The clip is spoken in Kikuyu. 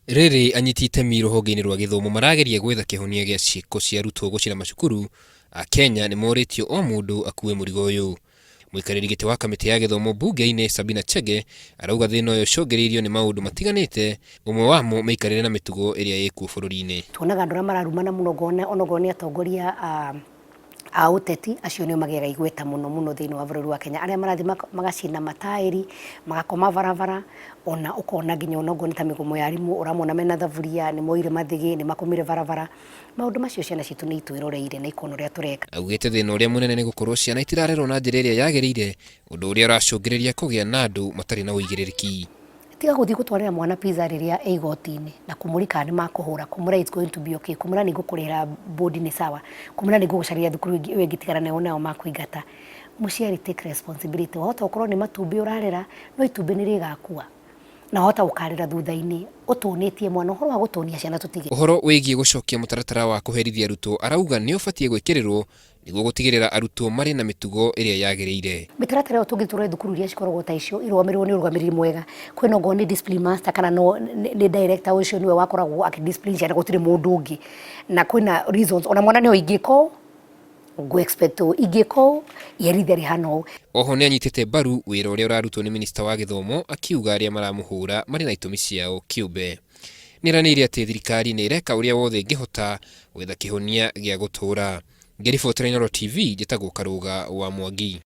Rĩrĩ anyiti itemi rũhonge-inĩ rwa gĩthomo marageria gwetha kĩhonia gĩa ciĩko cia arutwo gũcina macukuru, Akenya nĩ morĩtio o mũndũ akue mũrigo ũyũ. Mũikarĩri gĩtĩ wa kamĩtĩ ya gĩthomo mbunge-inĩ Sabina Chege arauga thĩna ũyũ ũcũngĩrĩirio nĩ maũndũ matiganĩte, ũmwe wamo mĩikarĩre na mĩtugo ĩrĩa ĩkuo bũrũri-inĩ. Tuonaga andũ arĩa mararumana mũno ngona onokorwo nĩ atongoria a a ũteti acio nĩo magĩaga igweta mũno mũno thĩinĩ wa bũrũri wa Kenya arĩa marathiĩ magacina mataĩri magakoma barabara ona ũkona nginya onokorwo nĩ ta mĩgomo ya arimũ ũramona mena thaburia nĩ moire mathĩgĩ nĩ makomire barabara maũndũ macio ciana citũ nĩ itwĩroreire na ikona ũrĩa tũreka. Augĩte thĩna ũrĩa mũnene nĩ gũkorwo ciana itirarerwo na njĩra ĩrĩa yagĩrĩire, ũndũ ũrĩa ũracũngĩrĩria kũgĩa na andũ matarĩ na ũigĩrĩrĩki. Tiga gũthiĩ gũtwarĩra mwana pizza rĩrĩa e igoti-inĩ na kũmũria kana nĩ makũhũra, kũmwĩra it's going to be okay, kũmwĩra nĩ ngũkũrĩhĩra board nĩ sawa, kũmwĩra nĩ ngũgũcarĩria thukuru ĩngĩ ĩyo ĩngĩ tigana nayo nao makũingata. Mũciari take responsibility, wahota gũkorwo nĩ matumbĩ ũrarera no itumbĩ nĩ rĩgakua na wahota gũkarĩra thutha-inĩ ũtũnĩtie mwana. Ũhoro wa gũtũnia ciana tũtige. Ũhoro wĩgiĩ gũcokia mũtaratara wa kũherithia arutwo arauga nĩ ũbatiĩ gwĩkĩrĩrwo nĩguo gũtigĩrĩra arutwo marĩ na mĩtugo ĩrĩa yagĩrĩire. Mĩtaratara ĩyo tũngĩtũrore thukuru iria cikoragwo ta icio irũgamĩrĩrwo nĩ ũrũgamĩrĩri mwega. Kwĩna ongorwo nĩ discipline master kana no nĩ director ũcio nĩwe wakoragwo akĩ discipline ciana gũtirĩ mũndũ ũngĩ. Na kwĩna reasons ona mwana nĩoĩ ingĩka ũũ ngũ expect ũũ, ingĩka ũũ iherithia rĩhana ũũ. Oho nĩanyitĩte mbaru wĩra ũrĩa ũrarutwo nĩ minista wa gĩthomo akiuga arĩa maramũhũra marĩ na itũmi ciao kĩũmbe. Nĩeranĩire atĩ thirikari nĩ ĩreka ũrĩa wothe ĩngĩhota gwetha kĩhonia gĩa gũtũũra. Ngĩribotera Inooro TV njĩtagwo Karũga wa Mwangi.